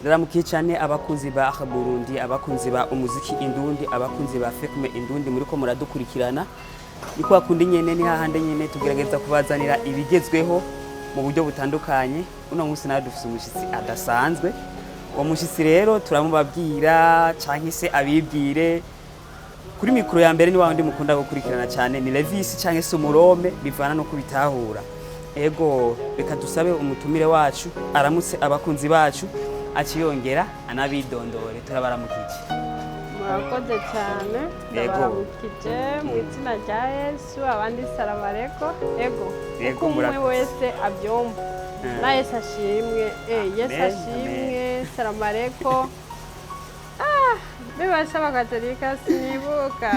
Ndaramukiye cyane abakunzi ba Aha Burundi, abakunzi ba umuziki indundi, abakunzi ba Fekme Indundi muriko muradukurikirana. Ni kwa kundi nyene, ni hahande nyene tugerageza kubazanira ibigezweho mu buryo butandukanye. Uno munsi nawe dufise umushitsi adasanzwe. Uwo mushitsi rero turamubabwira canke se abibwire. Kuri mikoro ya mbere ni wa wundi mukunda gukurikirana cyane, ni Levis canke se Umurome, bivana no kubitahura. Ego, reka dusabe umutumire wacu aramutse abakunzi bacu, aciyongera anabidondore. Turabaramukije. Murakoze cyane. Yego. Ndabaramukije mu izina rya Yesu, abandi salamareko, ego. Yego, uko umwe murakoze. wese abyumva. Na Yesu ashimwe. Yesu Amen, ashimwe. Salamareko. Ah, bibasha abakatolika sinibuka.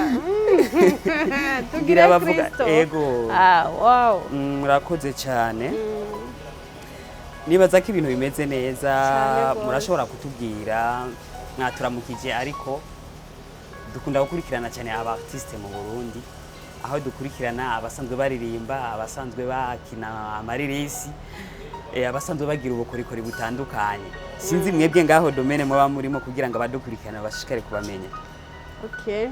Tugire Ngira bavuga Kristo. Ego. Ah, wow. Murakoze cyane. Nibaza ko ibintu bimeze neza. Cyane gose. Murashobora kutubwira, mwaturamukije, ariko dukunda gukurikirana cyane aba artiste mu Burundi, aho dukurikirana abasanzwe baririmba, abasanzwe bakina amaririsi, abasanzwe bagira ubukorikori butandukanye. Sinzi mwebwe ngaho domaine muba murimo, kugira ngo abadukurikirana bashishikare kubamenya. Okay.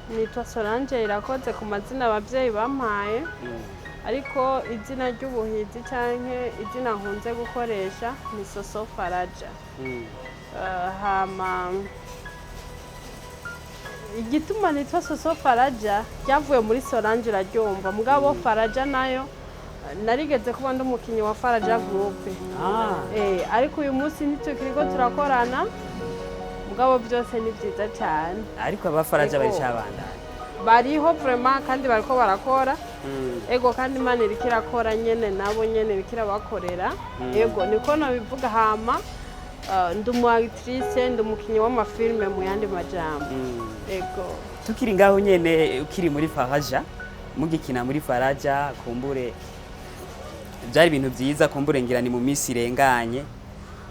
Nitwa Solange Irakoze ku mazina ababyeyi bampaye, ariko izina ry'ubuhizi canke izina nkunze gukoresha ni Soso Faraja. Hama igituma nitwa Soso Faraja ryavuye muri Solange, iraryumva, mugabo Faraja nayo, narigeze kuba ndi umukinyi wa Faraja Group. Ariko uyu munsi ntitukiriko turakorana, mugabo byose ni byiza cyane. Ariko abafaraja Ego. baricabandanya? Bariho vraiment, kandi bariko barakora. Ego, kandi Imana iriko irakora nyene, nabo nyene iriko irabakorera. Ego, niko nabivuga. Hama ndi umu actrice, ndi umukinyi w'amafilme mu yandi majambo. Ego. Tukiri ngaho nyene, ukiri muri Faraja, mugikina muri Faraja, kumbure byari ibintu byiza, kumbure ngira ni mu minsi irenganye.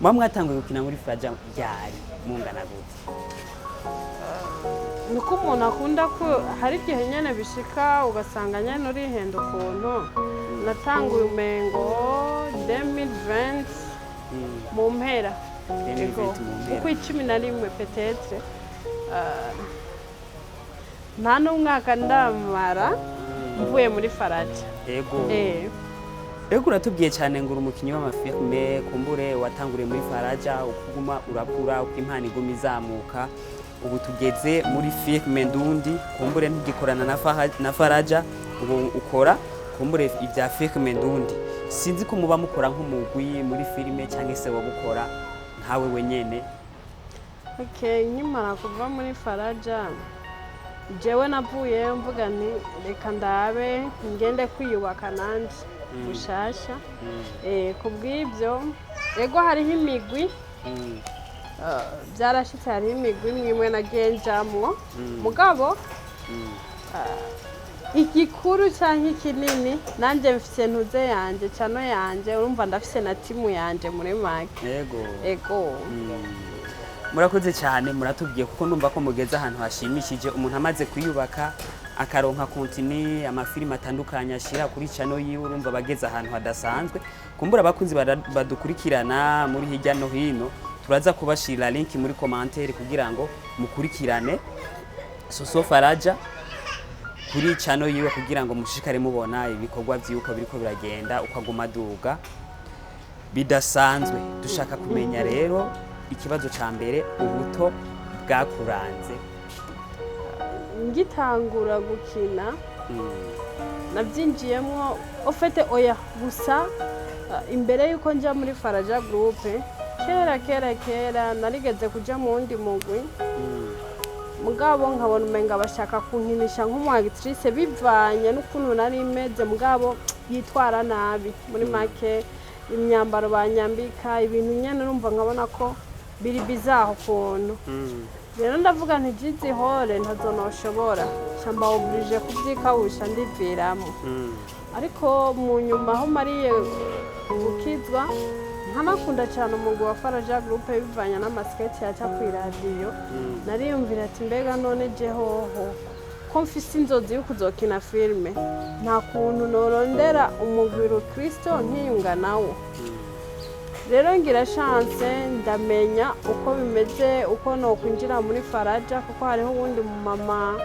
Muba mwatanguye gukina muri Faraja ryari, mungana gute? Niko umuntu akunda ko hari igihe nyene bishika ugasanga nyene urihenda ukuntu. Natanguye umengo 2020 mu mpera. 2020 Ego. Mu mpera. Uko 11 peut-être. Nta n'umwaka ndamara mvuye muri Faraja. Ego. Ego, uratubwiye cyane ngo uri umukinnyi w'amafilme, kumbure watanguriye muri Faraja, ukuguma urakura, uko impano iguma izamuka, ubu tugeze muri filme ndundi. Kumbure ntugikorana na Faraja, ubu ukora kumbure ibya filme ndundi. Sinzi ko muba mukora nk'umugwi muri filime cyangwa se wowe ukora nkawe wenyene. Okay, nkimara kuva muri Faraja, jewe navuye mvuga nti reka ndabe ngende kwiyubaka nanje bushasha. Ku bw'ibyo, ego, hariho imigwi. Byarashitse hariho imigwi imwe imwe nagiye njamwo, mugabo igikuru canke ikinini nanje mfise ntuze yanje, cano yanje, urumva ndafise na timu yanje muri make. Ego. Ego. Murakoze cyane, muratubwiye kuko ndumva ko mugeze ahantu hashimishije. Umuntu amaze kwiyubaka, akaronka contenu, amafilime atandukanye ashira kuri channel yiwe, urumva bageze ahantu hadasanzwe. Kumbura abakunzi badukurikirana muri hirya no hino, turaza kubashirira link muri commentaire kugira ngo mukurikirane Soso Faraja kuri channel yiwe, kugira ngo mushishikare mubona ibikorwa vy'uko biriko biragenda, uko aguma aduga bidasanzwe. Dushaka kumenya rero ikibazo ca mbere, ubuto bwakuranze. Ngitangura gukina, nabyinjiyemwo au fait, oya, gusa imbere yuko nja muri Faraja Group, kera kera kera narigeze kuja mu wundi mugwi, mugabo nkabona umenga bashaka kunkinisha nk'umu actrice bivanye n'ukuntu nari meze, mugabo yitwara nabi muri make, imyambaro banyambika, ibintu nyene urumva nkabona ko biri bizaho ukuntu. Rero ndavuga nti jizi hore ntazo noshobora, nca mba obligé kuvyikawusha, ndiviramo. Ariko mu nyuma aho mariye gukizwa, nkanakunda cyane umugwi wa Faraja Group bivanye n'amasketch yaca ku iradiyo, nariyumvira ati mbega none je hoho ko mfise inzozi yo kuzokina filime, nta kuntu norondera umugwi rukristo nkiyunga nawo? Rero ngira chance ndamenya uko bimeze, uko nokwinjira muri Faraja, kuko hariho uwundi mumama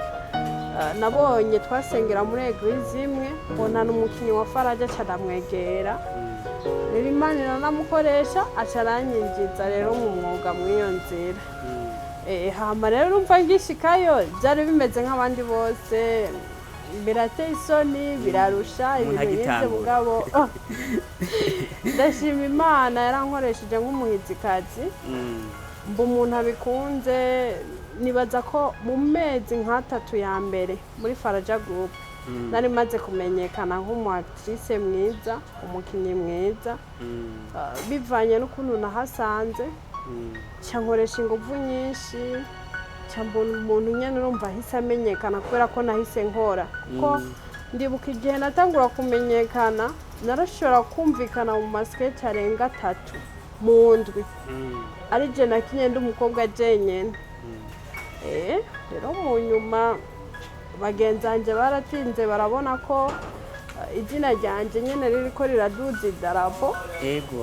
nabonye twasengera muri église imwe, mbona ni umukinnyi wa Faraja, aca ndamwegera. Rero Imana iranamukoresha, aca aranyinjiza rero mu mwuga mw'iyo nzira. Hama rero urumva ngishikayo byari bimeze nk'abandi bose, birateye isoni, birarusha, Umuntu ibintu nk'ivyo. agitangura. Mugabo ndashima Imana yarankoresheje nk'umuhizikazi, mba umuntu abikunze. Nibaza ko mu mezi nk'atatu ya mbere muri Faraja Group nari maze kumenyekana nk'umu actrice mwiza, umukinnyi mwiza, bivanye n'ukuntu nahasanze. Nca nkoresha ingufu nyinshi, nca mbona umuntu nyene urumva ahise amenyekana kubera ko nahise nkora, kuko ndibuka igihe natangura kumenyekana narashobora kumvikana mu ma sketch arenga atatu mu ndwi, ari je nakinye ndi umukobwa jenyene. Rero mu nyuma bagenzi banje baratinze barabona ko izina ryanje nyene ririko riraduza idarapo.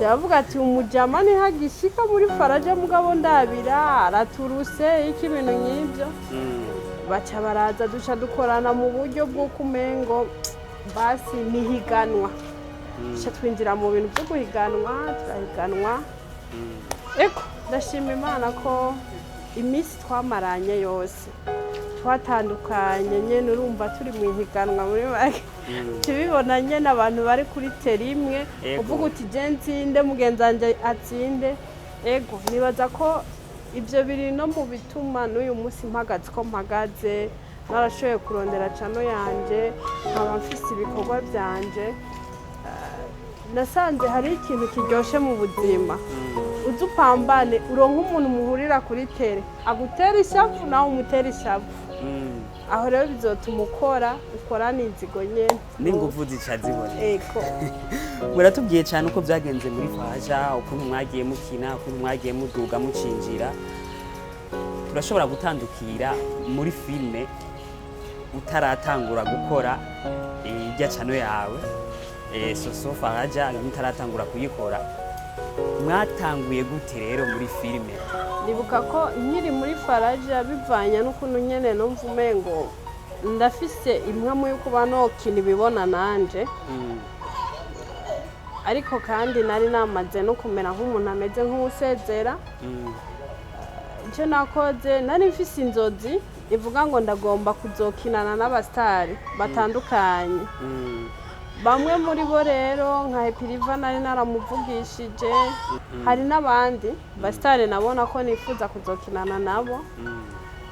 Baravuga ati umujama ntihagishika muri Faraja, mugabo ndabira araturuse iki, ibintu nk'ibyo. Baca baraza, duca dukorana mu buryo bw'uko umengo basi nihiganwa, duca twinjira mu bintu byo guhiganwa, turahiganwa. Eko ndashima Imana ko iminsi twamaranye yose twatandukanye nyene, urumva turi mu ihiganwa muri make, tubibona nyene abantu bari kuri terrain imwe, uvuga uti je ntsinde, mugenzi wanje atsinde. Ego, nibaza ko ibyo biri no mu bituma n'uyu munsi mpagaze ko mpagaze, narashoboye kurondera chaîne yanje, nkaba mfise ibikorwa byanje. Nasanze hari ikintu kiryoshe mu buzima: uze upambane, uronke umuntu muhurira kuri terrain agutera ishavu, nawe umutera ishavu. Aho rero bizotuma ukora, ukorana inzigo nyene N'inguvu zica ziboneka. Ego. Muratubwiye cyane uko byagenze muri Faraja, ukuntu mwagiye mukina, ukuntu mwagiye muduga mucinjira. Turashobora gutandukira muri filime utaratangura gukora irya chaîne yawe, Soso Faraja, mutaratangura kuyikora. Mwatanguye gute rero muri filime? Ndibuka ko nkiri muri Faraja, bivanye n'ukuntu nyene numva umengo ndafise impwemu yo kuba nokina ibibona nanje, ariko kandi nari namaze no kumera nk'umuntu ameze nk'uwusezera. Icyo nakoze, nari mfise inzozi ivuga ngo ndagomba kuzokinana n'abasitari batandukanye. Bamwe muri bo rero nka Hepiriva nari naramuvugishije, hari n'abandi basitari nabona ko nifuza kuzokinana nabo.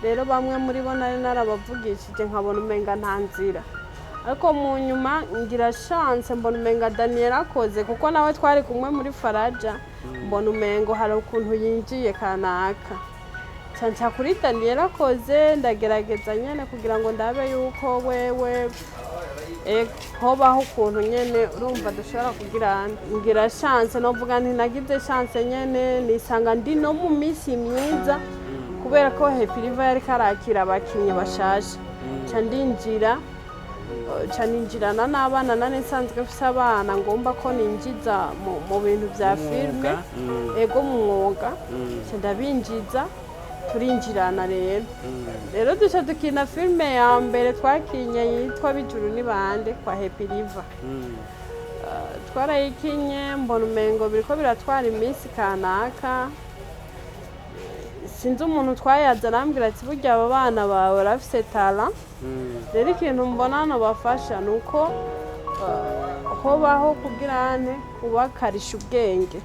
Rero bamwe muri bo nari narabavugishije, nkabona umenga nta nzira, ariko mu nyuma ngira chance mbona umenga Daniel akoze, kuko nawe twari kumwe muri Faraja, mbona umengo hari ukuntu yinjiye kanaka. Nca kuri Daniel akoze, ndagerageza nyene kugira ngo ndabe yuko wewe hobaho ukuntu nyene urumva dushobora kugira. Ngira chance, novuga nti nagize chance nyene nisanga ndi no mu minsi myiza, kubera ko Happy River yariko arakira abakinyi bashasha, nca ndinjira, nca ninjirana n'abana nari nsanzwe mfise, abana ngomba ko ninjiza mu bintu vya filime. Ego, mu mwuga. Nca ndabinjiza, turinjirana. Rero duca dukina filime ya mbere twakinye yitwa Bijuru ni bande kwa Happy River. Twarayikinye, mbona umengo biriko biratwara iminsi kanaka. Sinzi umuntu twayaza, arambwira ati burya aba bana bawe barafise talent. Rero ikintu mbona hano bafasha ni uko hobaho kugira nte kubakarisha ubwenge,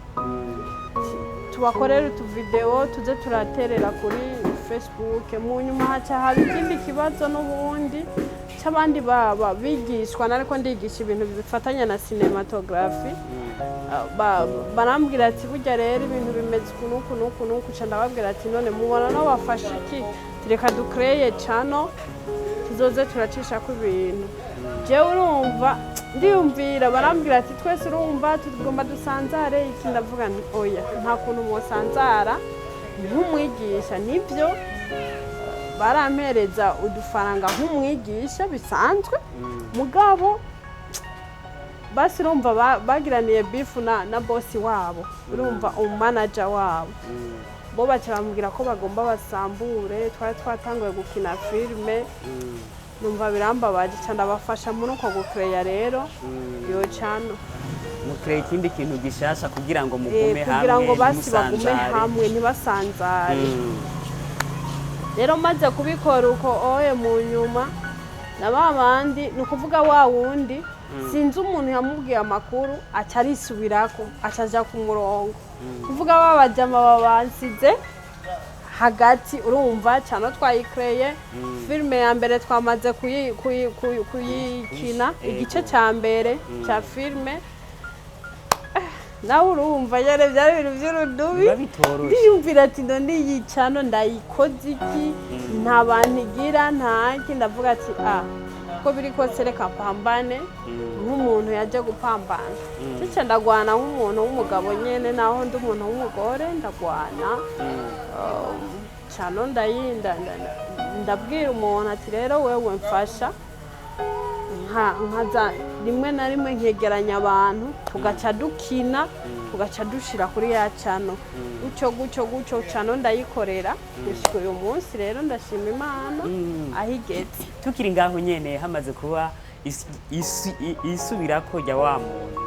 tubakorere utuvideo tuze turaterera kuri Facebook. Mu nyuma haca haba ikindi kibazo n'ubundi c'abandi baba bigishwa, nariko ndigisha ibintu bifatanya na cinématographie. Barambwira ati burya rero ibintu bimeze uku n'uku n'uku n'uku. Ca ndababwira ati none mubona no bafasha iki? Reka dukreye channel tuzoze turacishako ibintu. Jewe urumva ndiyumvira, barambwira ati twese urumva tugomba dusanzare iki. Ndavuga nti oya, nta kuntu mwosanzara nk'umwigisha. Nibyo, barampereza udufaranga nk'umwigisha bisanzwe, mugabo Basi urumva bagiraniye beef na boss wabo, urumva umumanager wabo. Bo baca bambwira ko bagomba basambure twari twatanguye gukina filime. Numva birambabaje ca ndabafasha muri uko gukereya rero iyo channel. Mukreye ikindi kintu gishasha kugira ngo mugume kugira hamwe, ngo basi bagume ntimusanzare. hamwe, ntibasanzare. Rero maze kubikora uko oye, mu nyuma na ba bandi, ni ukuvuga wa wundi, sinzi umuntu yamubwiye amakuru, aca arisubirako, aca aja ku murongo. Kuvuga ba bajama babansize hagati, urumva channel twayikreye, filime ya mbere twamaze kuyikina, igice cya mbere cya filime. Nawe urumva nyene byari ibintu by'urudubi. Biba bitoroshe. Ndiyumvira ati none iyi channel ndayikoze iki? Nta bantu igira, ntaki. Ndavuga ati ah, ko biri kose reka mpambane nk'umuntu yaje gupambana. Cice ndagwana nk'umuntu w'umugabo nyene, naho ndi umuntu w'umugore, ndagwana. Channel ndayinda, ndabwira umuntu ati rero wewe mfasha, nkaza rimwe na rimwe nkegeranya abantu, tugaca dukina, tugaca dushira kuri ya channel, gutyo gutyo gutyo, channel ndayikorera gushika uyu munsi. Rero ndashima Imana aho igeze. Tukiri ngaho nyene, hamaze kuba isubirako rya wa muntu,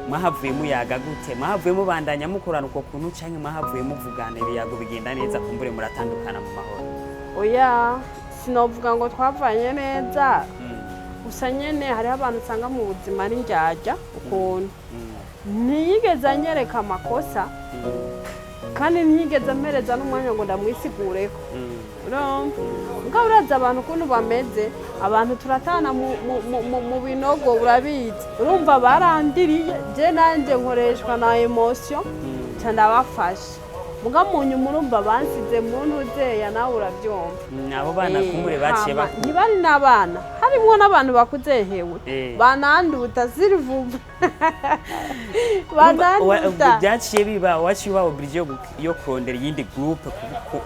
mwahavuye muyaga gute? Mwahavuye mubandanya mukorana uko kuntu, canke mwahavuye muvugana ibiyago bigenda neza, kumbure muratandukana mu mahoro? Oya, sinovuga ngo twavanye neza. Gusa nyene hariho abantu usanga mu buzima ari ndyarya ukuntu. Ntiyigeze anyereka amakosa, kandi ntiyigeze ampereza n'umwanya ngo ndamwisigureko. Urumva, mugabo urazi abantu ukuntu bameze, abantu turatana mu binogo, urabizi. Urumva barandiriye, je nanje nkoreshwa na émotion, nca ndabafasha. Muga mu nyuma urumva bansize mu ntuzeya, nawe urabyumva. Abo bana kumbure baciye Hama, ntibari n'abana, harimwo n'abantu bakuze hewe. Bananduta sirivuba. Bananduta. Byaciye biba waciye uba obligé yo kurondera iyindi groupe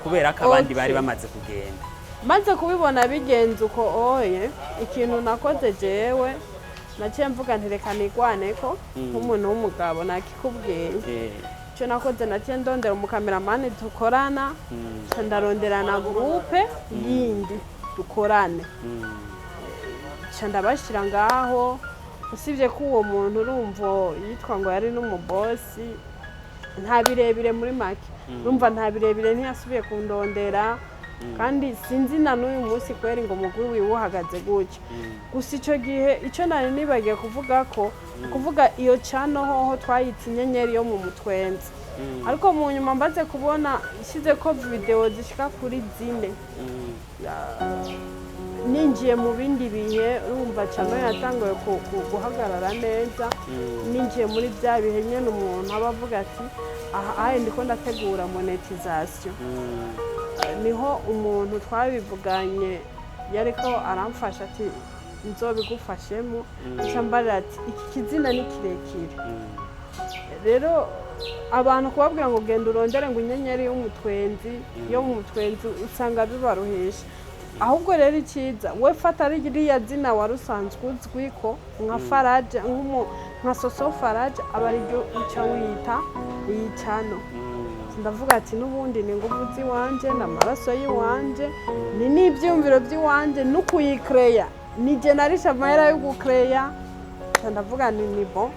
kubera ko abandi bari bamaze kugenda. Maze kubibona bigenze uko oye, ikintu nakoze jewe, naciye mvuga nti reka nigwaneko nk'umuntu w'umugabo, nakikubwiye. Icyo nakoze, naciye ndondera umukameramani dukorana, nca ndarondera na groupe yindi dukorane, nca ndabashyira ngaho. Usibye ko uwo muntu urumva yitwa ngo yari n'umubosi, nta birebire, muri make urumva nta birebire, ntiyasubiye kundondera. Kandi sinzi na n'uyu munsi kweri ngo umugwi wiwe uhagaze gutya. Gusa icyo gihe icyo nari nibagiye kuvuga ko kuvuga iyo channel hoho twayitse Inyenyeri yo mu Mutwenzi, ariko mu nyuma mbaze kubona ishyize ko videwo zishika kuri 4, ninjiye mu bindi bihe, urumva channel yatanguye guhagarara neza. Ninjiye muri bya bihe nyine umuntu aba avuga ati aha aha ndiko ndategura monétisation, niho umuntu twabivuganye yariko aramfasha ati nzobigufashemo. Nca mbarira ati iki kizina ni kirekire. Rero abantu kubabwira ngo genda urondere ngo Inyenyeri y'Umutwenzi, yo mu Mutwenzi, usanga bibaruhisha. Ahubwo rero icyiza, we fata ririya zina wari usanzwe uzwi ko nka Faraja, nka Soso Faraja, aba ariryo uca wita iyi channel. Ndavuga ati n'ubundi ni ingufu z'iwanje, ni amaraso y'iwanje, ni n'ibyiyumviro by'iwanje, no kuyikereya ni jye narisha amahera yo gukereya. Nca ndavuga ni bon,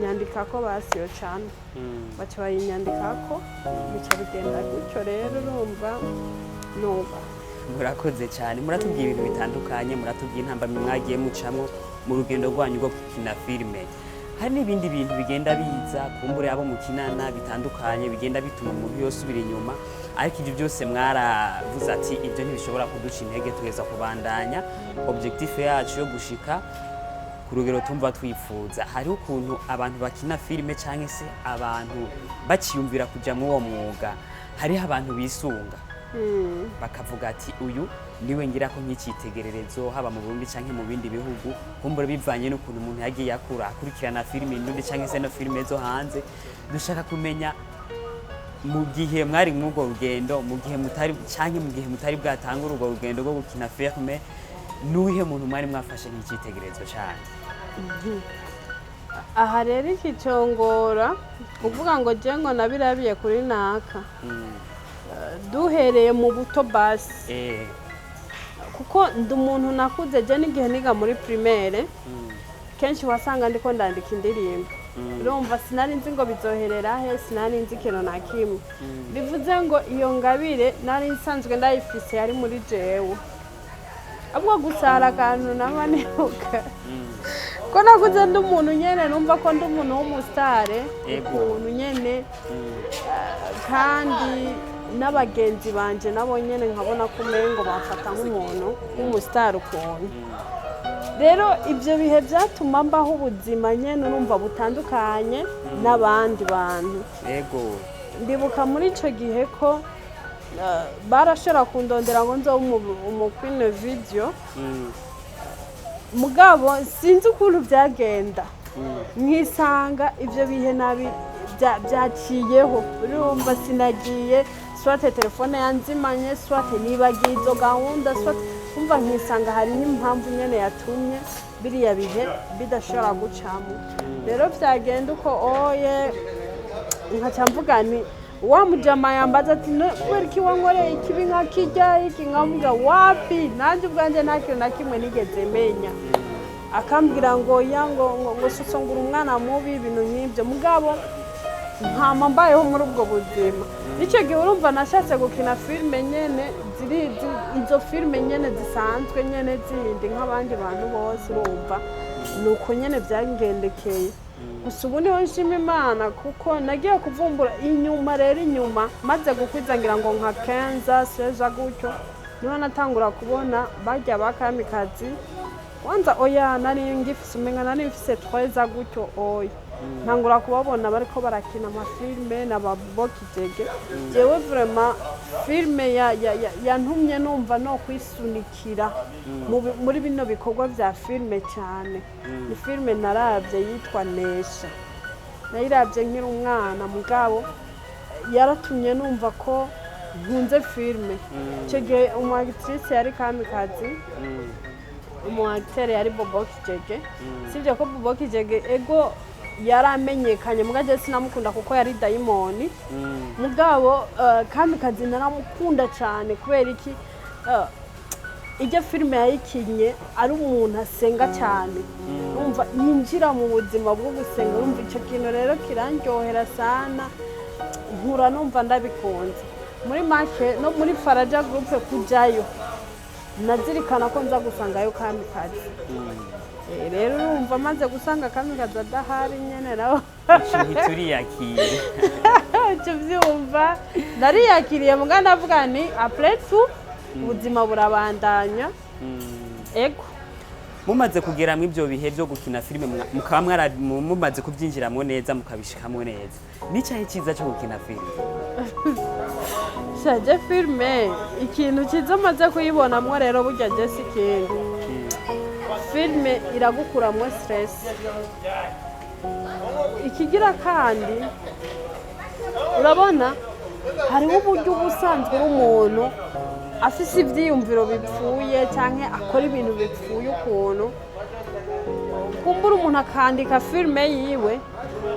nyandika ko basi iyo channel. Baca bayinyandikako, bica bigenda gutyo. Rero urumva nuko. Murakoze cyane, muratubwiye ibintu bitandukanye, muratubwiye intambamyi mwagiye mucamwo mu rugendo rwanyu rwo gukina filime. Hari n'ibindi bintu bigenda biza, kumbure abo mukinana bitandukanye, bigenda bituma umuntu yosubira inyuma, ariko ibyo byose mwaravuze ati ibyo ntibishobora kuduca intege, tugeza kubandanya objectif yacu yo gushika ku rugero tumva twifuza. Hariho ukuntu abantu bakina filime cyangwa se abantu bakiyumvira kujya muri uwo mwuga, hariho abantu bisunga bakavuga ati uyu niwe ngira ko nk'icyitegererezo, haba mu Burundi canke mu bindi bihugu, kumbura bivanye n'ukuntu umuntu yagiye akura akurikirana filime ndundi canke se no filime zo hanze. Dushaka kumenya, mu gihe mwari mw'urwo rugendo, mu gihe mutari canke mu gihe mutari bwatangure urwo rugendo rwo gukina filime, nuhe muntu mwari mwafashe nk'icyitegererezo cane? Aha rero ikicongora kuvuga ngo je ngo nabirabiye kuri naka, duhereye mu buto basi, kuko ndi umuntu nakuze, je n'igihe niga muri primaire kenshi wasanga ndiko ndandika indirimbo. Urumva, sinari nzi ngo bizoherera he, sinari nzi ikintu na kimwe. Bivuze ngo iyo ngabire nari nsanzwe ndayifise, yari muri jewe. Ahubwo gusa hari akantu naba nibuka ko nakuze ndi umuntu nyene numva ko ndi umuntu w'umusitare ukuntu nyene, kandi n'abagenzi banje nabo nyene nkabona ko umengo bamfata nk'umuntu w'umusitari ukuntu. Rero ibyo bihe byatuma mbaho ubuzima nyene urumva butandukanye n'abandi bantu. Ndibuka muri ico gihe ko barashobora kundondera ngo nzobe umu queen video, mugabo sinzi ukuntu byagenda, nkisanga ibyo bihe nabi byaciyeho. Urumva, sinagiye, soit telefone yanzimanye, soit nibagiye izo gahunda, soit umva nkisanga hari n'impamvu nyene yatumye biriya bihe bidashobora gucamo. Rero byagenda uko oye, nkaca mvuga nti wa mujama yambaza ati: "No, kubera iki wankoreye ikibi nka kirya iki?" Nkamubwira: "Wapi, nanjye ubwanjye nta kintu na kimwe nigeze menya." Akambwira ngo ya ngo soso, ngura umwana mubi, ibintu nk'ibyo. Mugabo nkama mbayeho muri ubwo buzima. Icyo gihe urumva nashatse gukina filime nyene ziri izo filime nyene zisanzwe nyene zindi nk'abandi bantu bose. Urumva, ni uko nyene byangendekeye. Gusa ubu niho nshima Imana, kuko nagiye kuvumbura inyuma. Rero inyuma maze gukwiza ngira ngo nka 15, 16 gutyo, niho natangura kubona barya ba Kamikazi. Kwanza oya, nari ngifise, umenga nari mfise 13 gutyo. Oya, ntangura kubabona bariko barakina amafilme na ba Bokijege. Jewe vraiment filme yantumye numva no kwisunikira muri bino bikorwa vya filme cyane ni filme naravye yitwa Nesha. Nayiravye nkiri umwana, mugabo yaratumye numva ko nkunze filme. Icyo gihe umu actrice yari Kamikazi, umu acteur yari Bobo Kijege. Sibyo ko Bobo Kijege ego yaramenyekanye, mugabo je sinamukunda kuko yari dayimoni. Mugabo Kamikazi naramukunda cyane. Kubera iki? Ijya filime yayikinye ari umuntu asenga cyane, urumva yinjira mu buzima bwo gusenga. Urumva, icyo kintu rero kirandyohera sana, nkura numva ndabikunze. Muri make, no muri Faraja Group kujayo nazirikana ko nza gusangayo Kamikazi. Rero urumva maze gusanga Kamikazi adahari nyene nawe ntituriyakira. Icyo byumva nariyakiriye, muga ndavuga ni après tout ubuzima burabandanya. Ego. Mumaze kugera mu ibyo bihe byo gukina filime, mukaba mumaze kubyinjiramo neza, mukabishikamo neza, n'icyahe cyiza cyo gukina filime? Shaje, filime ikintu cyiza maze kuyibonamwo rero, burya je si ikindi, filime iragukuramwo stress. Ikigira kandi, urabona hariho uburyo uba usanzwe uri umuntu afise ivyiyumviro bipfuye canke akora ibintu bipfuye ukuntu, kumbura umuntu akandika filime yiwe,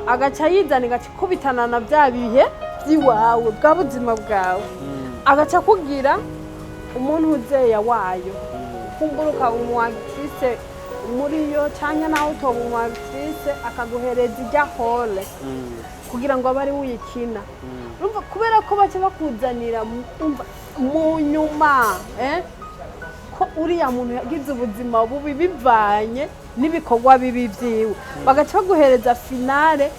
agaca yizana, igaca ikubitana na bya bihe by'iwawe, bwa buzima bwawe, agaca akubwira umuntu uzeya wayo. Kumbura ukaba umu actrice muri yo, cyangwa nawe utoba umu actrice, akaguhereza ijya rôle kugira ngo abe ari we uyikina. Urumva, kubera ko baca bakuzanira umva, mu nyuma ko uriya muntu yagize ubuzima bubi bivanye n'ibikorwa bibi byiwe, bagaca baguhereza finale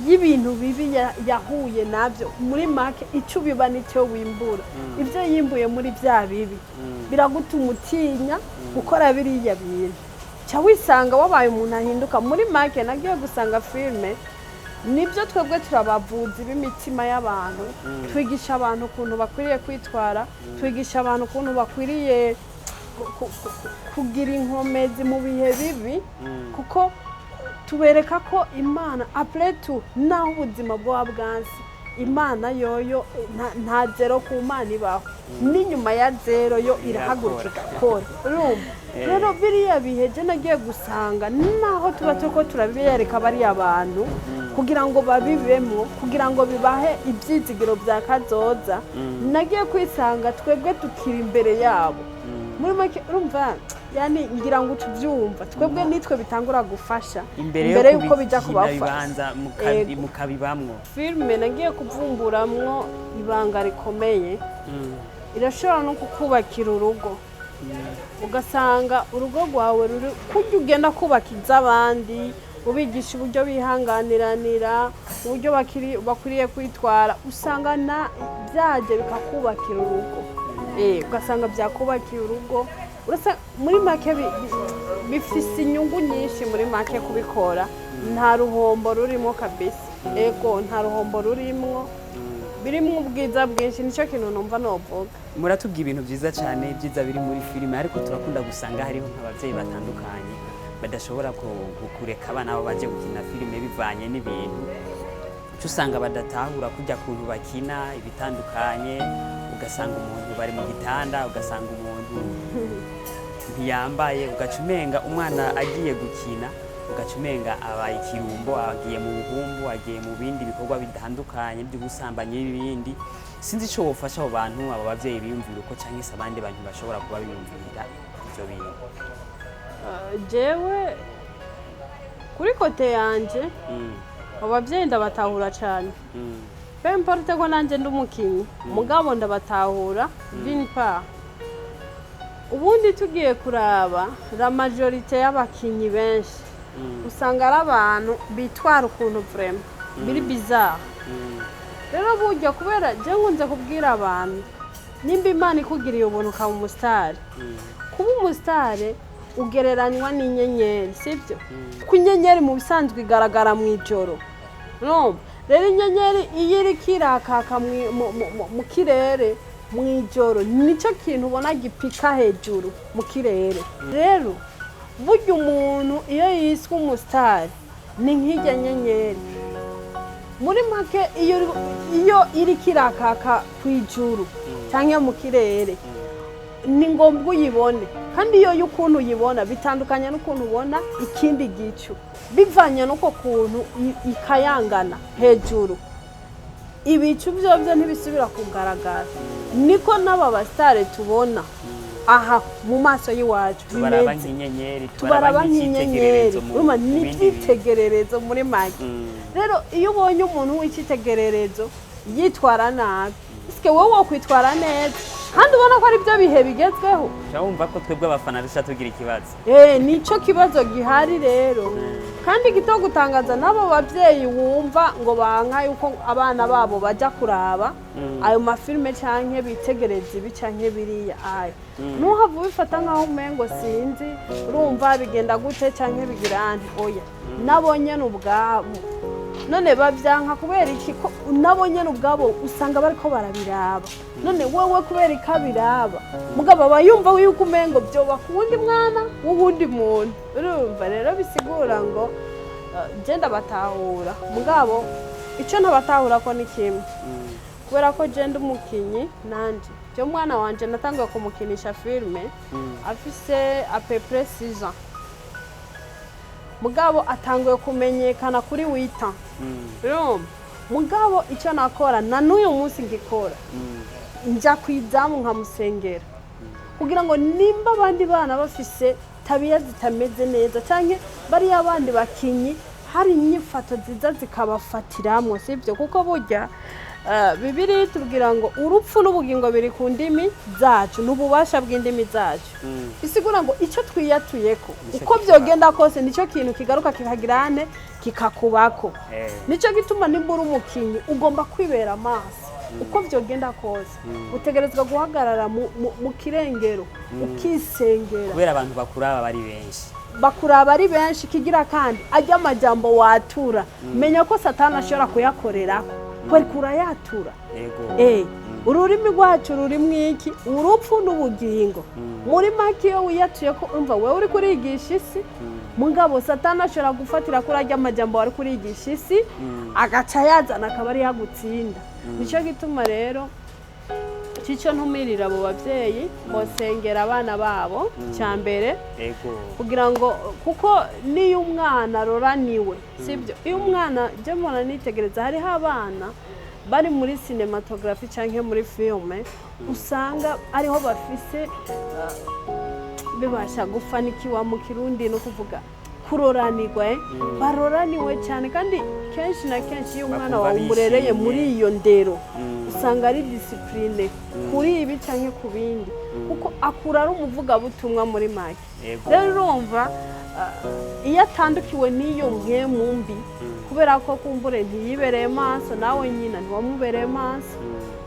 y'ibintu bibi yahuye nabyo. Muri make, icyo ubiba nicyo wimbura. Ibyo yimbuye muri bya bibi biragutuma utinya gukora biriya bintu, cya wisanga wabaye umuntu ahinduka. Muri make, nagiye gusanga filime nibyo, twebwe turabavuzi b'imitima y'abantu, twigisha abantu ukuntu bakwiriye kwitwara, twigisha abantu ukuntu bakwiriye kugira inkomezi mu bihe bibi, kuko tubereka ko Imana après tout, naho ubuzima bwaba bwansi, Imana yoyo nta zéro ku Mana ibaho, n'inyuma ya zéro yo irahaguruka igakora, urumva? Rero biriya bihe je nagiye gusanga naho tuba turiko turabiyereka bariya bantu kugira ngo babibemo, kugira ngo bibahe ibyizigiro bya kazoza, nagiye kwisanga twebwe tukiri imbere yabo. Muri make, urumva, yani ngira ngo utubyumva, twebwe nitwe bitangura gufasha imbere imbere yo yuko bijya kubikina kubafasha. Bibanza Ego. mukabibamwo. Filime nagiye kuvumburamwo ibanga rikomeye. Irashobora no kukubakira urugo, ugasanga urugo rwawe ruri kurya ugenda kubaka iz'abandi, ubigisha uburyo bihanganiranira, uburyo bakwiriye kwitwara, usanga na byaje bikakubakira urugo. Ugasanga byakubakiye urugo. Muri make bifise inyungu nyinshi. Muri make, kubikora nta ruhombo rurimo kabisa. Ego, nta ruhombo rurimwo, birimo ubwiza bwinshi. Nicyo kintu numva novuga. Muratubwira ibintu byiza cyane, ibyiza biri muri filime, ariko turakunda gusanga hariho nk'ababyeyi batandukanye badashobora kureka abana babo baje gukina filime bivanye n'ibintu uca usanga badatahura kujya kuntu bakina ibitandukanye, ugasanga umuntu bari mu gitanda, ugasanga umuntu ntiyambaye, ugaca umenga umwana agiye gukina, ugaca umenga abaye ikirumbo, agiye mu buhumbu, agiye mu bindi bikorwa bitandukanye by'ubusambanyi n'ibindi. Sinzi icyo wofasha abo bantu, abo babyeyi biyumvira uko, cyangwa se abandi bantu bashobora kuba biyumvira ibyo bintu. Jewe kuri côté yanje, ababyeyi ndabatahura cyane. Peu importe ko nanjye ndi umukinnyi, mugabo ndabatahura d'une part. Ubundi tugiye kuraba la majorité y'abakinyi benshi, usanga ari abantu bitwara ukuntu vraiment biri bizarre. Rero burya kubera je nkunze kubwira abantu, nimba Imana ikugiriye ubuntu ukaba umusitari, kuba umusitari ugereranywa n'inyenyeri, sibyo? Ko inyenyeri mu bisanzwe igaragara mu ijoro, urumva? Rero inyenyeri iyo iriko irakaka mu kirere mu ijoro, nicyo kintu ubona gipika hejuru mu kirere. Rero burya umuntu iyo yiswe umusitari ni nk'irya nyenyeri. Muri make, iyo iriko irakaka ku ijuru cyangwa mu kirere, ni ngombwa uyibone. Kandi iyo y'ukuntu uyibona bitandukanye n'ukuntu ubona ikindi gicu, bivanye n'uko kuntu ikayangana hejuru, ibicu byobyo ntibisubira kugaragara. Niko n'aba basitare tubona aha mu maso y'iwacu tubaraba bimeze. Nk'inyenyeri. Tubaraba nk'inyenyeri. Nk'icyitegererezo mu Urumva, mu ni bindi bintu. ibyitegererezo muri make. Rero iyo ubonye umuntu w'icyitegererezo yitwara nabi, sike wowe wokwitwara neza kandi ubona ko ari byo bihe bigezweho? Uca wumva ko twebwe abafana duca tugira ikibazo. Nico kibazo gihari rero. Kandi gito gutangaza, n'abo babyeyi wumva ngo banka yuko abana babo bajya kuraba ayo mafilime canke bitegereza ibi canke biriya, ayo ntuhave ubifata nk'aho umengo sinzi, urumva, bigenda gute canke bigira nte. Oya, nabo nyene ubwabo none babyanka kubera iki? Ko nabo nyene ubwabo usanga bariko barabiraba. None wewe kubera ko abiraba, mugabo aba yumva yuko umengo byoba ku wundi mwana w'uwundi muntu, urumva? Rero bisigura ngo je ndabatahura, mugabo icyo ntabatahura ko ni kimwe. Kubera ko je ndi umukinyi nanje, je umwana wanje natanguye kumukinisha filime afise à peu près 6 ans, mugabo atanguye kumenyekana kuri 8 ans. Urumva? Mugabo icyo nakora na n'uyu munsi ngikora, njya ku izamu nkamusengera kugira ngo nimba abandi bana bafise tabia zitameze neza cyangwa bariya bandi bakinyi hari inyifato nziza zikabafatiramwo, sibyo? Kuko burya Bibiliya itubwira ngo urupfu n'ubugingo biri ku ndimi zacu, n'ububasha bw'indimi zacu. Bisigura ngo icyo twiyatuyeko, Nicyo uko kikaba. byogenda kose, nicyo kintu kigaruka kikagirane kikakubako. Nicyo gituma nimba uri umukinyi ugomba kwibera amaso. Uko byogenda kose, utegerezwa guhagarara mu kirengero ukisengera. Kubera abantu bakuraba bari benshi. Bakuraba ari benshi. Kigira kandi ajya amajambo watura, menya ko Satani ashobora kuyakorerako kubera urayatura. Ururimi rwacu rurimwo iki? Urupfu n'ubugingo. Muri make, iyo wiyatuye ko, umva, wewe uri kurigisha isi. Mugabo Satani ashobora gufatira kuri arya majambo wari kurigisha isi, agaca yazana akaba ari yagutsinda. Nicyo gituma rero cico ntumirira abo bavyeyi bosengera abana babo cya mbere, kugira ngo, kuko niyo umwana aroraniwe, sibyo? Iyo umwana, je mpora nitegereza, hariho abana bari muri cinématographie cyangwa muri filme, usanga ariho bafise bibasha gufanikiwa mu Kirundi, no kuvuga kuroranirwa, baroraniwe cyane. Kandi kenshi na kenshi iyo umwana Bakumva wawe umurereye bishimye. muri iyo ndero, usanga ari discipline kuri ibi cyangwa ku bindi, kuko akura ari umuvugabutumwa muri make. Rero urumva, iyo atandukiwe n'iyo mpwemu mbi, kubera ko kumbure ntiyibereye maso, nawe nyina ntiwamubereye maso.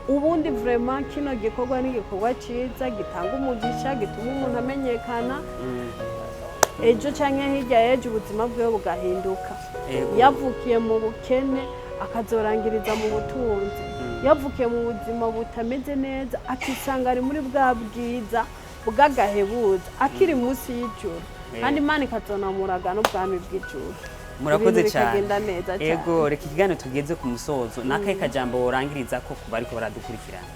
Ubundi vraiment kino gikorwa ni igikorwa cyiza gitanga umugisha, gituma umuntu amenyekana, ejo cyangwa hirya y'ejo ubuzima bwiwe bugahinduka. Yavukiye mu bukene akazorangiriza mu butunzi, yavukiye mu buzima butameze neza akisanga ari muri bwa bwiza bw'agahebuza akiri munsi y'ijuru, kandi Imana ikazonamuraga n'ubwami bw'ijuru. Murakoze Ibintu cyane. bikagenda neza cyane. Ego, reka ikiganiro tugeze ku musozo. Ni akahe kajambo worangiriza ko ku bariko baradukurikirana?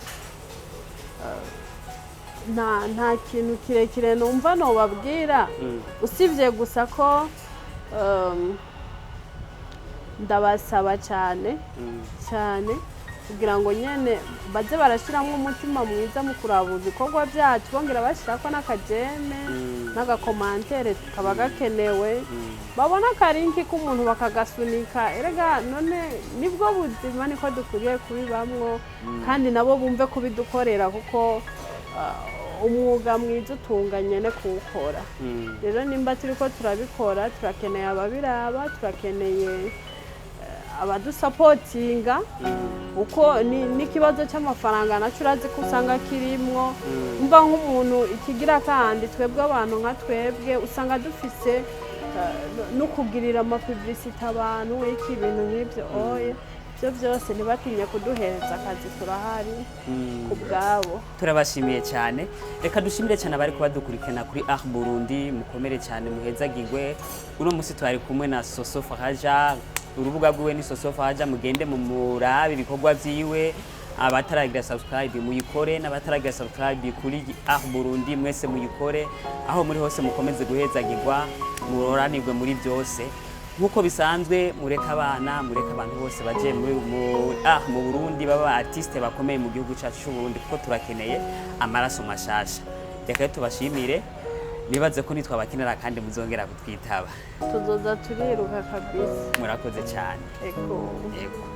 Nta kintu kirekire numva nobabwira, usibye gusa ko ndabasaba cyane cyane kugira ngo nyene baze barashyiramo umutima mwiza mu kuraba ibikorwa byacu, bongera bashyirako n'aka j'aime n'aga commentaire kaba gakenewe, babona aka link k'umuntu bakagasunika. Erega none nibwo buzima, niko dukwiriye kubibamwo, kandi nabo bumve kubidukorera, kuko umwuga mwiza utunga nyene kuwukora. Rero nimba turiko turabikora, turakeneye ababiraba, turakeneye abadusapotinga, uko n'ikibazo cy'amafaranga nacyo urazi ko usanga kirimwo. Mva nk'umuntu ikigira, kandi twebwe abantu nka twebwe usanga dufise no kugirira ama publicité abantu, iki, ibintu nk'ibyo. Oye, ibyo byose ntibatinye kuduhereza akazi, turahari ku bwabo. Turabashimiye cyane. Reka dushimire cyane abari kubadukurikirana kuri Art Burundi. Mukomere cyane, muhezagirwe. Uno munsi twari kumwe na Soso Faraja. Urubuga rwiwe ni Soso Faraja, mugende mu murabe ibikorwa vyiwe. Abataragira subscribe muyikore, n'abataragira subscribe kuri Art Burundi mwese muyikore. Aho muri hose mukomeze guhezagirwa, muroranirwe muri byose. Nk'uko bisanzwe, mureke abana, mureke abantu bose baje mu Burundi, baba artiste bakomeye mu gihugu cyacu cy'u Burundi, kuko turakeneye amaraso mashasha. Reka rero tubashimire, nibaze ko nitwabakenera kandi muzongera kutwitaba. Tuzoza turiruka kabisa. Murakoze cyane. Ego. Yego.